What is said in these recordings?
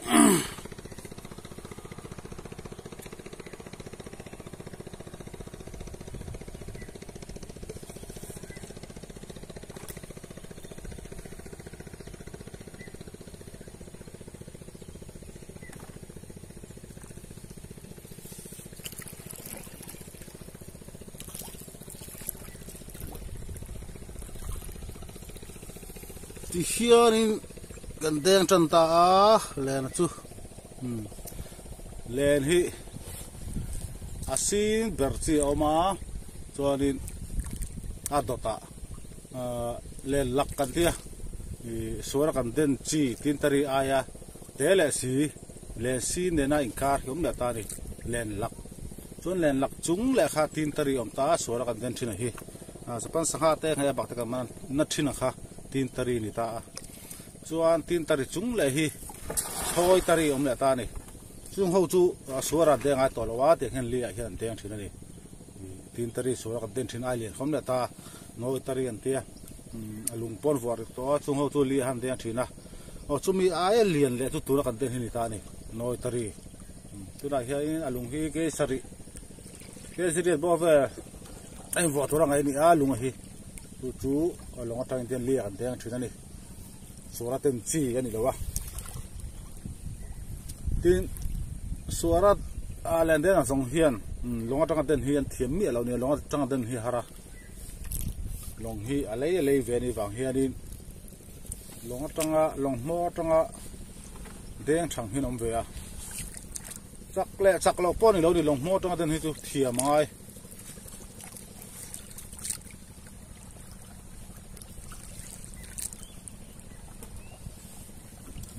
Ti hianin kan deng tan ta a len chu len hi a sin ber chi a awm a chuanin a dawtah ahh len lak kan tia ih suara kan den chi tin ta ri aia te leh si len sin nena inkar hi awm leh ta a ni len lak chuan len lak chung leh kha tin ta ri awm ta a suara kan den thin a hi ah sapan sangha te hei a bak te kan man na thin a kha tin ta ri a ni ta a chuan tin ta ri chung leh hi thawi ta ri awm leh ta a ni chung ho chu suara an deng ngai tawh lo a tiang hian li ah hian an deng thin a ni tin ta ri suara kan den thin a lian khawm leh ta a nawi ta ri an tia a lung pawn vuah rik tawh a chung ho chu li ah hian an deng thin a aw chumi aia lian leh chu tuna kan den hi a ni ta a ni nawi ta ri tunah hianin a lung hi keisarih keisarih bawk vel a invuah tur a ngaih a ni a lung hi chu chu a lawng atangin hian li ah kan deng thin a ni suara ten chi a ni lo a tin suara a len den ang zawng hian lawng atanga den hi an thiam miah lo a ni a lawng atanga den hi a har a lawng hi a lei a lei ve a nih vang hianin lawng atanga lawng hmawr atanga deng thang hian a awm ve a chak leh chak loh pawh a ni lo a ni lawng hmawr atanga den hi chu thiam a ngai.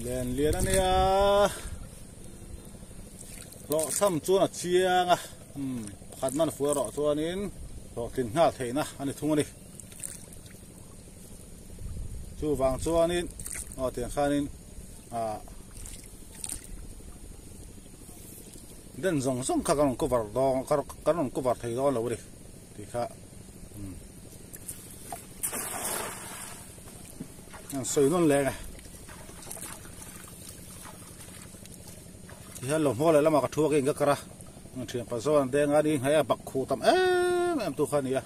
Len lian a nia hlawhchham chuan a chiang a umm pakhat man fuh erawh chuanin hlawhtlin nghal theihna a ni thung a ni chuvang chuanin aw tiang khanin ah den zawng zawng kha kan rawn cover dawn kan rawn cover thei dawn lo a ni tih kha umm an sawi nawn leh ang e tihian lo hmuak leh lamah ka thu a ka in ka kar a thian pa zawn an deng a ni hei a bak khuh tam em em tu kha a ni a.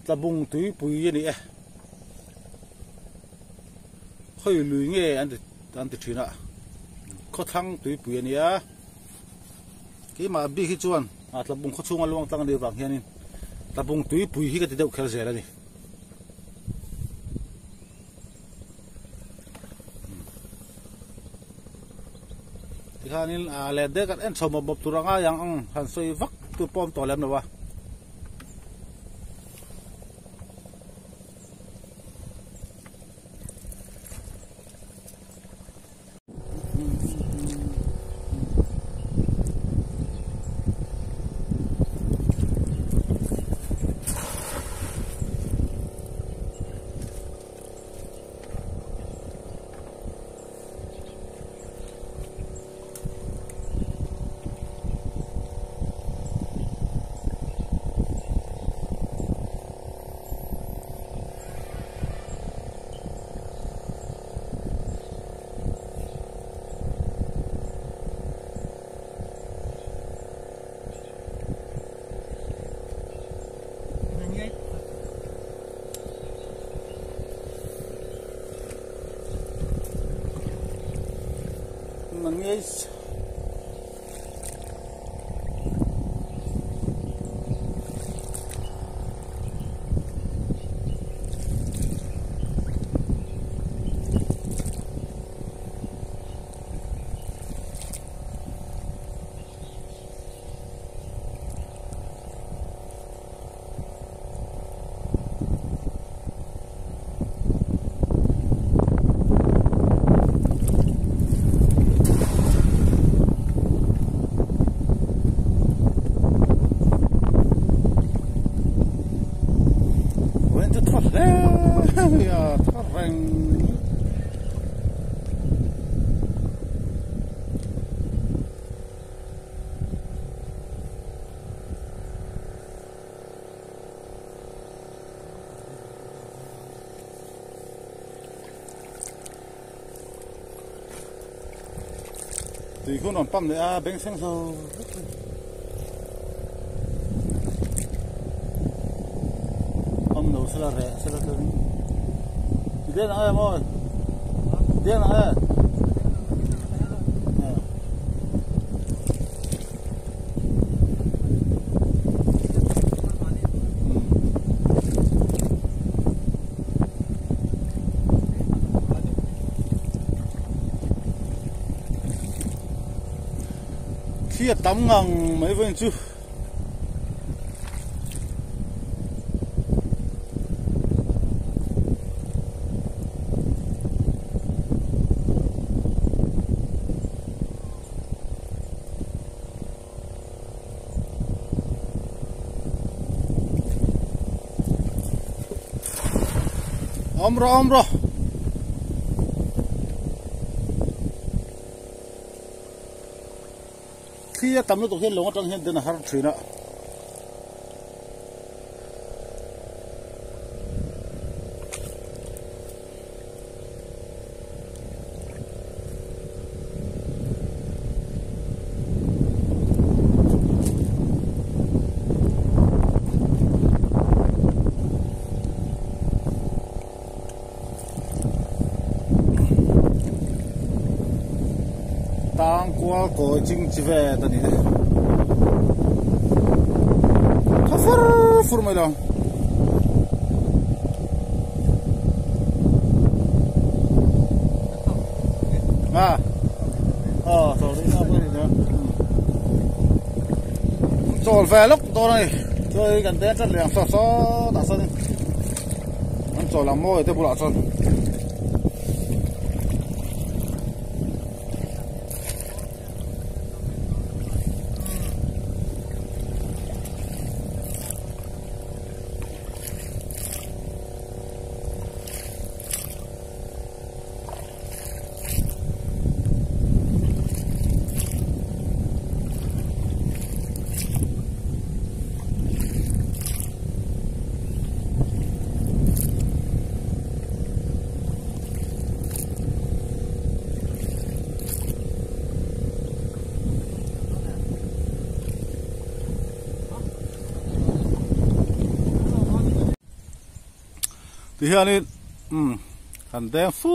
Tlabung tuipui a ni e. Khawi lui nge an ti an ti thin a. Khawthlang tuipui a nia. Keimah bik hi chuan a tlabung khaw chhunga luang tlang a nih vang hianin tlabung tuipui hi ka ti deuh kher zel a ni. Tikhanin a let dek an en chho mawp mawp tur a ngai ang ang han sawi vak tur pawh a awm tawh lem lo a. Mangis. Tui khu nuam pam leh a beng thleng zo vek mai. Pam lo sela reh sela chuan i den ang em aw den ang e. Khi a tam ngang mai vawiin chu Awm rawh awm rawh. Thli a tam lutuk hian lawng atang hian den a har thin a. Tang kual kawi ching chi vet a ni e. Tha fur fur mai lo. À ờ rồi đi ra bên này nữa tròn về lúc tôi này chơi gần té chất lượng sọ sọ đã sơn ăn tròn làm môi tôi bộ lọ sơn Ti hianin umm kan deng fu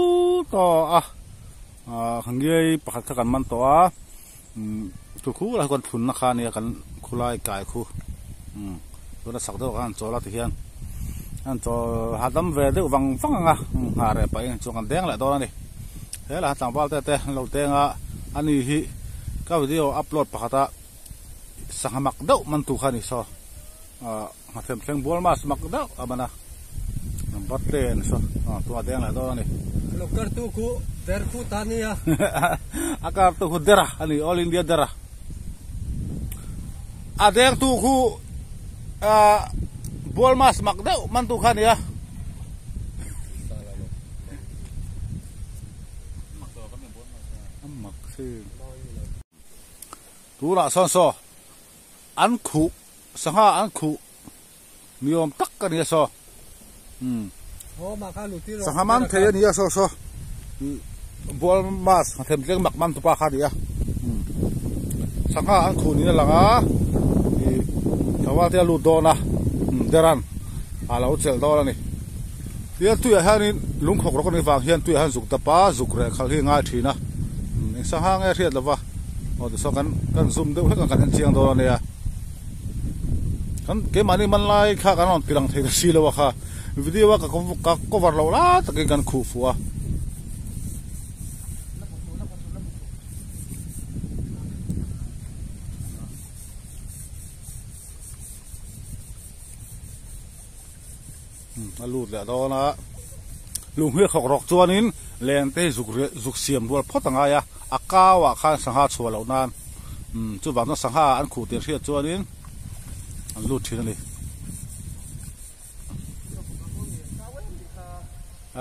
tawh a ah ngiai pakhat kha kan man tawh a umm thu khu lai khawn thlunna kha ania kan khulai kai khu umm tuna sak deuh khan an chawl a ti hian an chawl hahdam ve deuh vang vang ang a nghah reh pahin chuan kan deng leh dawn a ni he lah tlangval te te an lo deng a ani hi ka video upload pakhat a sangha mak deuh man tu kha a ni saw. Ah nghathem thleng bual mas mak deuh a ban a number 10 saw ah tunah deng leh dawn a ni. Lo kar tu khu der khu ta nia. A kar tu khu dera a ni all India dera. A deng tu khu ah bual mas mak deuh man tu kha nia. Mak si. Tunah sawn saw an khuh sangha an khuh ni awm tak a ni a saw umm sangha man thei a ni a saw saw bual mas them tleng mak man tupa kha a ni a umm sangha an khuh niin a lang a ih tlangval te a lut dawn a umm deran a lo chelh dawn a ni tichuan tuiah hianin lungkhawk rawk a nih vang hian tuiah hian zuk dap a zuk reh khalh hi a ngai thin a umm eng sangha nge a hriat lova. Aw tichuan kan kan zoom deuh hlek a kan en chiang dawn a nia kan keimahni man lai kha kan rawn tilang thei ta si lo a kha video a ka ka cover loh lai takin kan khuh fuh a. A lut leh dawn a lung hi a khawk rawk chuanin len te hi zuk riah zuk siam rual phawt a ngai a a kau ah khan sangha chhuah loh nan umm chuvang chuan sangha an khuh tir hriat chuanin an lut thin a ni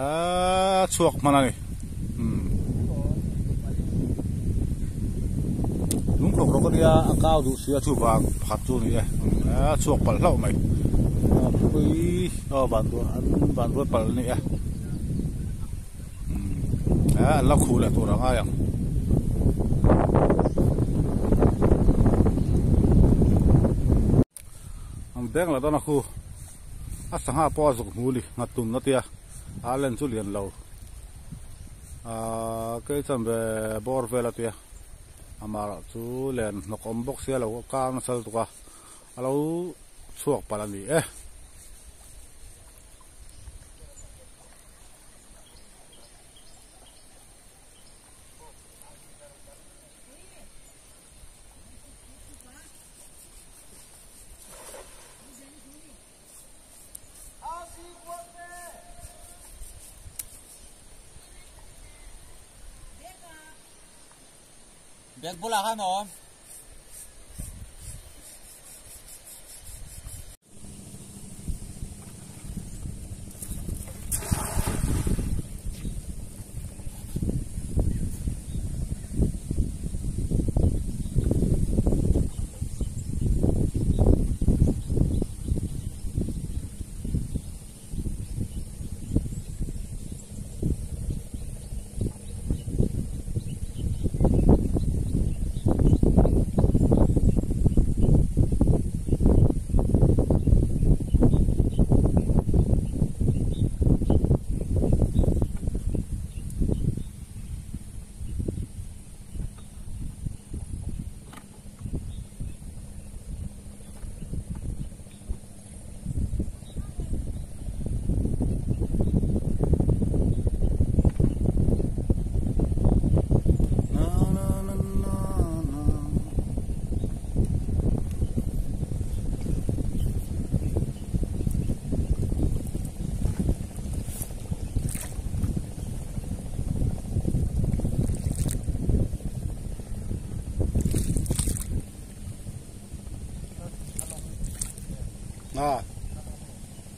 aaa chhuak hman a ni umm lung khawk rawk a nia a kau duh sia chuvang pakhat chu a ni e aaa chhuak palh hlauh mai pui aw van duah an van duai palh a ni e umm an la khuh leh tur a ngai ang. An deng leh dawn a khu a sangha pawh a zuk hmu a ni nghatun a tia a len chu lian lo ahh kei chuan ve bawr vel a tia amaherawh chu len hnawk awm bawk sia lo kang nasa lutuk a a lo chhuak palh a ni e. Bag bulah khan awm.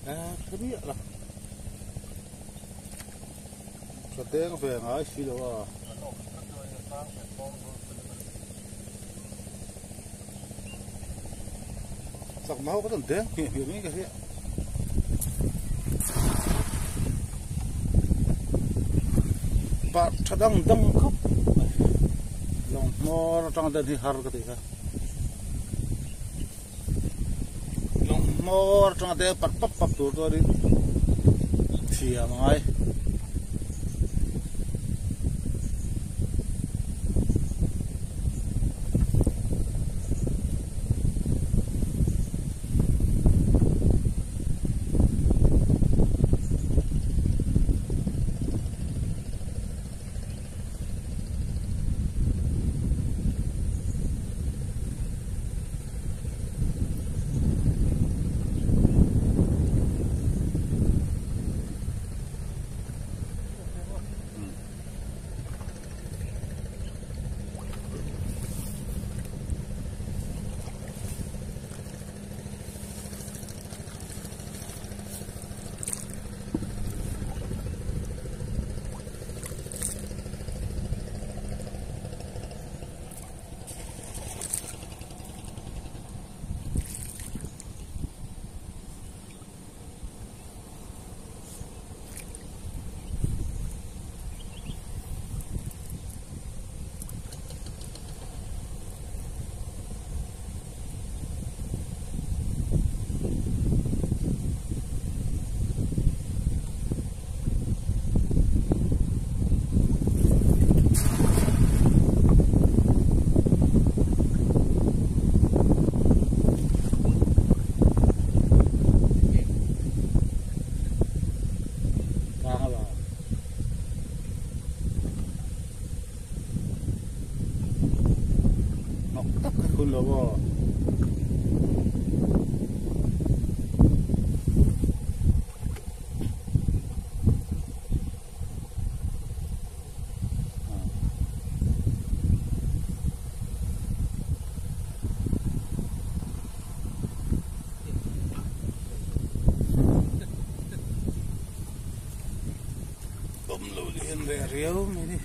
À, cái biết là cho tiếng về ngay xí đâu à. Sạc máu có tận tiếng hiểu hiểu mấy cái gì. Bạn thật đông đông khóc. Lòng mò trong tên thì har cái gì cả. Mor tanga te pat pap pap tur chuan in thiam a ngai. Riau mai ni.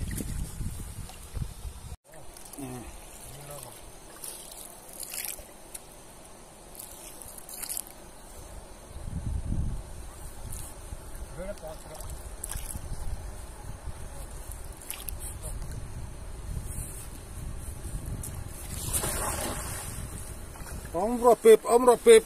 Om ro pip, om ro pip.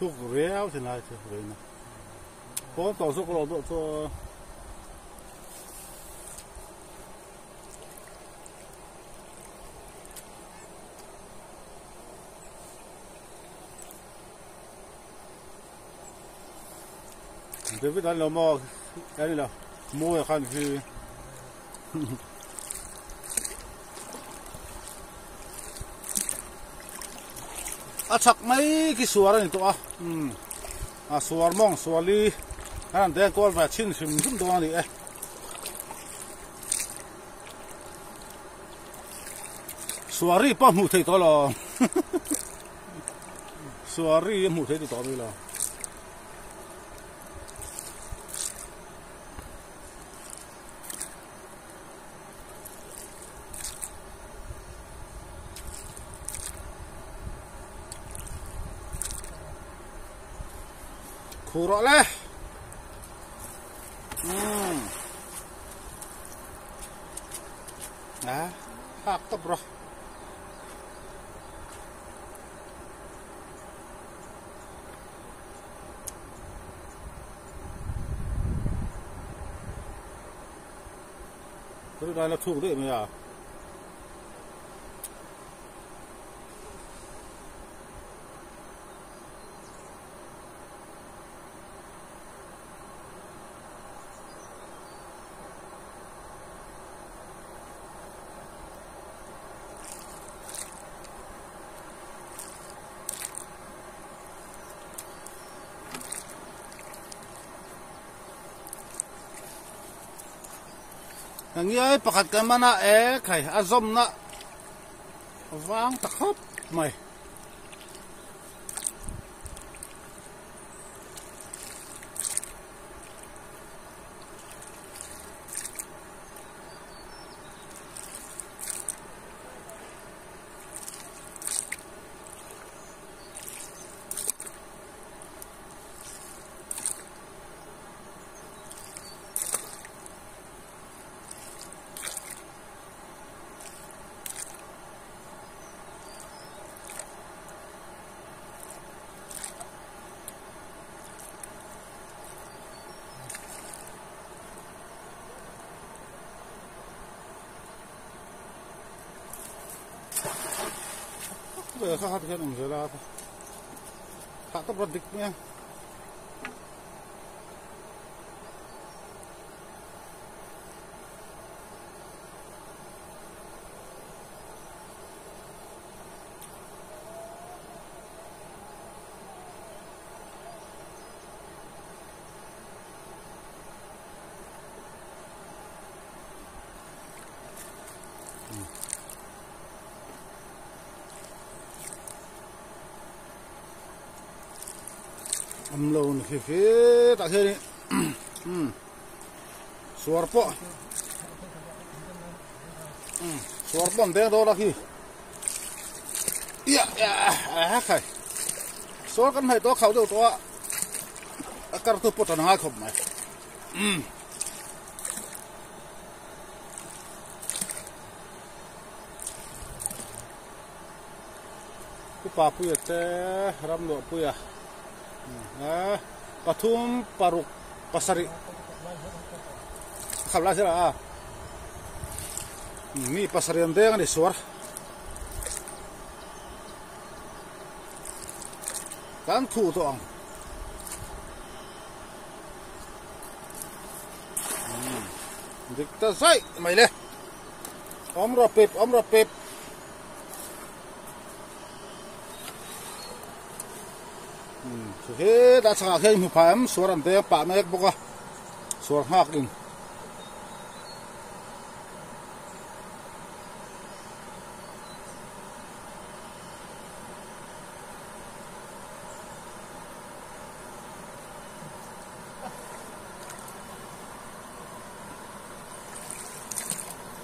Thuk riau thin lai chu vawiin a pawn tawh zawk erawh deuh chuan David an lo maw an ni lo Mawia khan khi A chak mai khi suar a ni tawh a umm a suar mawng suali an han deng kual ve chhin hrim hrim dawn a ni e. Suari pawh hmuh theih tawh lo suari a hmuh theih tawh mai lo. Khu rawh le. Umm. A hak tawp rawh. Tuna la thuk daih mai a. Ngiai pakhat kan man a e khai a zawmna vang ta khawp mai. Kha kha hian awm zel a thah tawp rawt dik mai a. Awm lo ni khi khi tah hian in suar pawh suar pawh an deng dawn a khi ia a khai suar kan hnaih tawh a khauh deuh tawh a a kar tu pawh tan a ngai khawp mai. Upa puia te ram luah puia pathum paruk pasarih a khap lai zela a mi pasarih an deng a ni suar kan khuh tawh ang. Dik ta zaih mai le awm rawh pep awm rawh pep. Hetah chhakah khian hmu phah em suar an deng pah mek bawk a suar nghak in.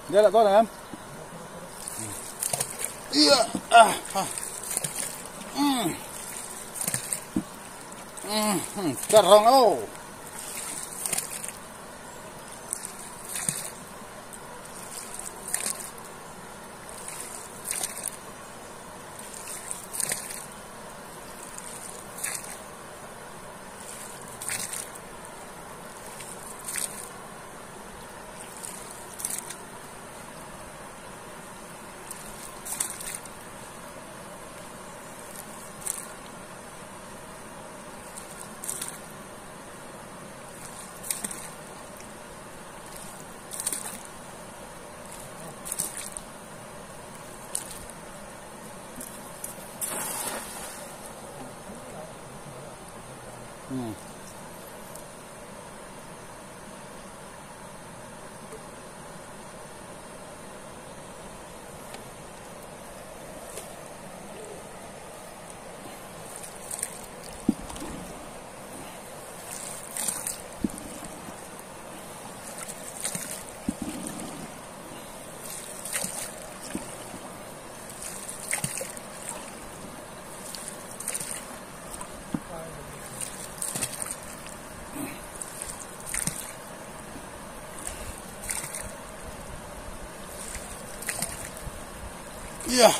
Đây là con này em. Chặt rong ô. Umm. Yeah.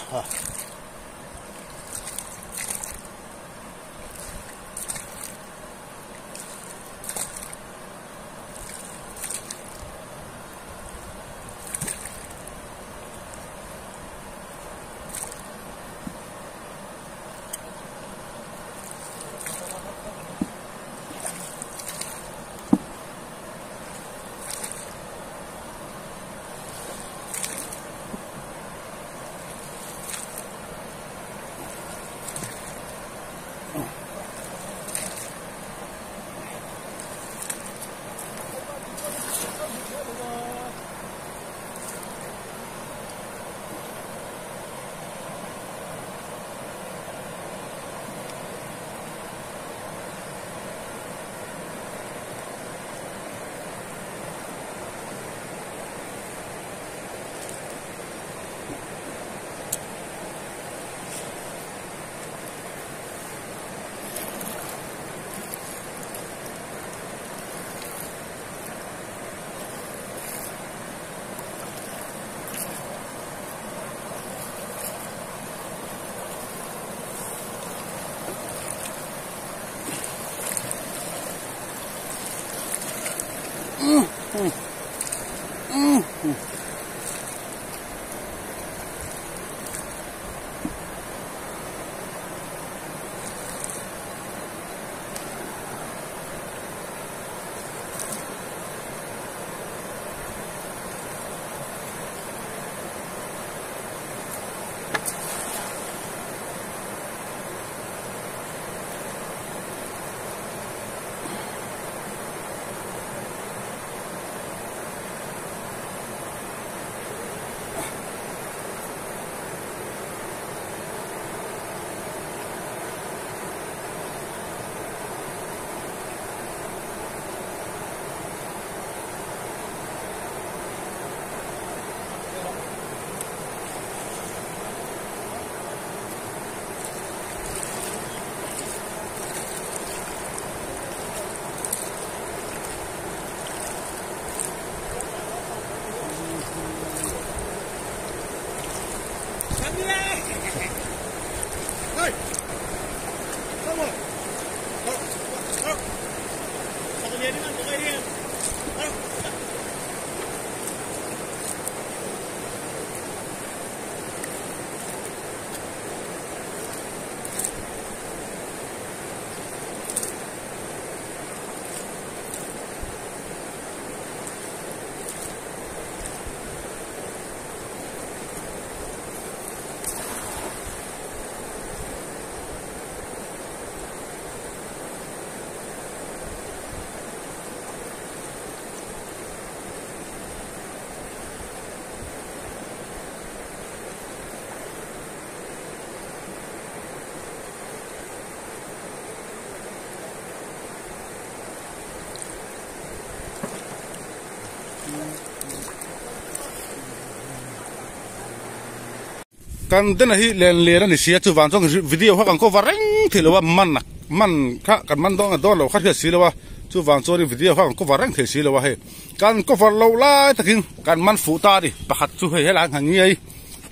Kan den hi len lian a ni sia chuvang chuan video kha kan cover reng thei lo a man man kha kan man dawn dawn lo kha hriat si lo a chuvang chuan video kha kan cover reng thei si lo a hei kan cover lo lai takin kan man fuh ta a ni pakhat chu hei helai ang ngiai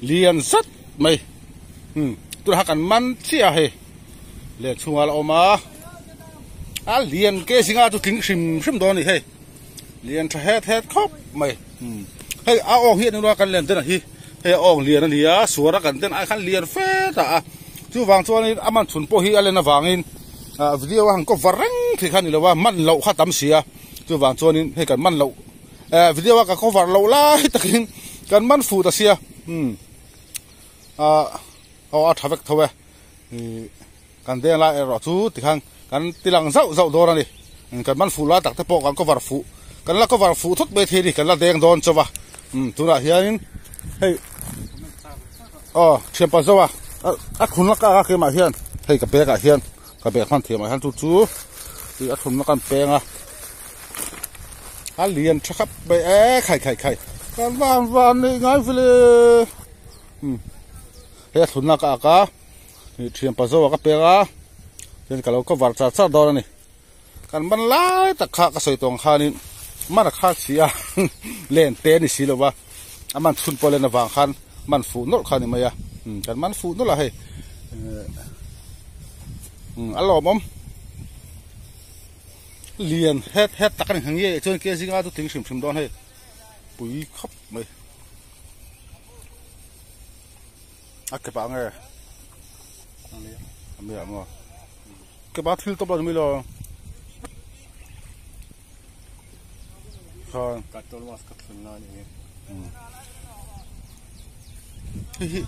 lian zet mai umm tunah khan kan man chiah a hei len chhungah a la awm a a lian ke zinga chu tling hrim hrim dawn a ni hei. Lian tha het het khawp mai hei a awng hi anilo a kan len den a hi hei a awng lian a ni a suar a kan den ai khan lian fe ta a chuvang chuanin a man chhun pawh hi a len avangin ah video a han cover reng thei kha a ni lo a man loh kha tam si a chuvang chuanin hei kan man loh eh video a ka cover loh lai takin kan man fuh ta sia umm ah aw a tha vek tho e ih. Kan deng lai erawh chu tikhan kan ti lang zauh zauh dawn a ni. Kan man fuh lai tak te pawh kan cover fuh kan la cover fuh thut mai thei a ni kan la deng dawn chauh a. Tunah hianin hei aw thianpa zo a a thunna ka a keimah hian hei ka bag ah hian ka bag hman thiamah hian chu chu a thunna kan peng a. A lian tha khap mai e khai khai khai kan van van neih ngai vele hei a thlunna ka ak a ih thian pa zo ah ka pek a chuan ka lo cover char char dawn a ni kan ban lai tak kha ka sawi tawh ang khanin man a khar si a len te a ni si lo va a man chhun pawh len avang khan man fuh nawlh kha a ni mai a kan man fuh nawlh a hei a lawmawm. Lian het het tak a ni nge chuan ke zinga chu tling hrim hrim dawn hei pui khawp mai a ke pah nge a mi ah maw ke pah thil tawp lo ni mai lo khan hei hi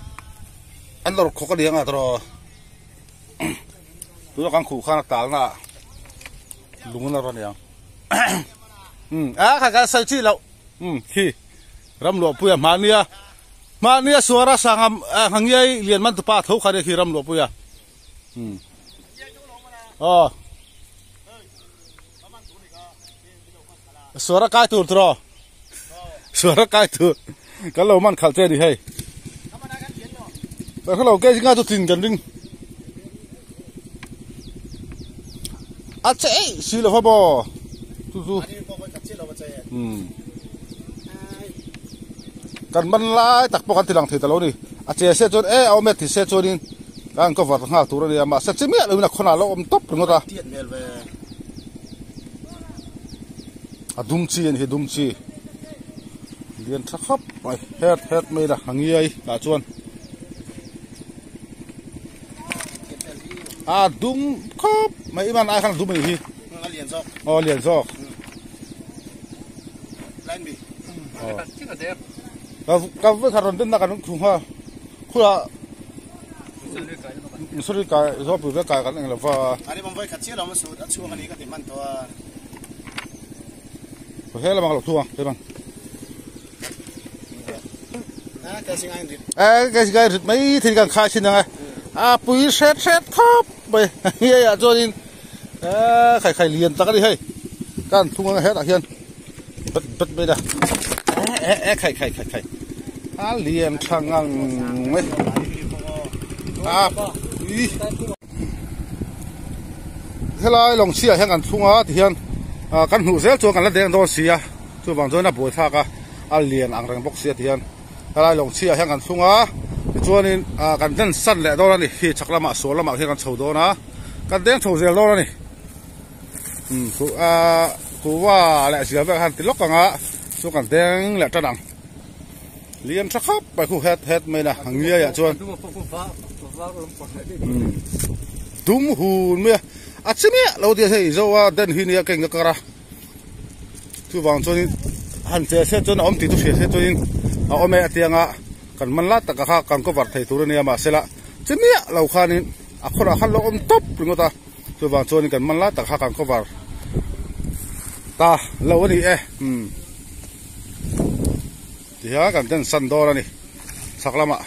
an lawr khawk a ni ang a tawh. Tuna kan khuh khan a talna ah lung an rawn ang umm a kha kha sawi chi loh umm khi Ramluahpuia hmahnia hmahnia suara sanga Hangiai lian man tupa tho kha nia khi Ramluahpuia umm aw suara kai tur tiraw suara kai tur kan lo man khalh che a ni hei ka hrelo ke zinga chu tin kan ring a che eih si lo va maw chu chu umm kan man lai tak pawh kan ti lang thei ta lo a ni a che se chuan e a awm e ti se chuanin kan cover nghal tur a ni a mahse chi miah loin a khawnah a lo awm tawp ringawt a. A dum chi a ni hi dum chi lian tha khawp mai het het mai la a ngiai tah chuan a dum khawp mai i man ai khan a dum a ni hi aw a lian zawk ka vawikhat rawn denna kan thu nghal khulah Sorry kai zawpui vek kai kan eng lova. Ani bang voi khat chiah lo ma sut a chhuak ani ka ti hman tawh a. He lamah ka lo thu ang he bang. A ke singai rit. A ke singai rit mai thil kan khai thin ang e. A pui hret hret khawp mai hei ah chuanin a khai khai lian tak ani hei. Kan thung ang hetah hian bet bet mai la. E e khai khai khai khai. A lian tha ngang mai. A pui. Helai lawng chhiah hian kan thlung a tihian kan hmuh zel chuan kan la deng dawn si a chuvang chuan a buai thlak a a lian ang reng bawk si a tihian helai lawng chhiah hian kan thlung a tichuanin kan den san leh dawn a ni hi chhak lamah sual lamah hian kan chho dawn a kan deng chho zel dawn a ni kuhva leh zial vel khan ti lawk ang a chu kan deng leh tan ang. Lian tha khawp mai khu het het mai na a ngiai ah chuan dum hun mai a a chi miah lo tia hei zo a den hi nia keng ka kar a chuvang chuanin han che se chuan a awm tih chu hria se chuanin a awm e a tianga kan man lai taka kha kan cover thei tur a nia mahsela chi miah lo khanin a khawrah khan lo awm tawp ringawt a chuvang chuanin kan man lai tak kha kan cover ta lo a ni e umm. Tihian kan den san dawn a ni chhak lamah.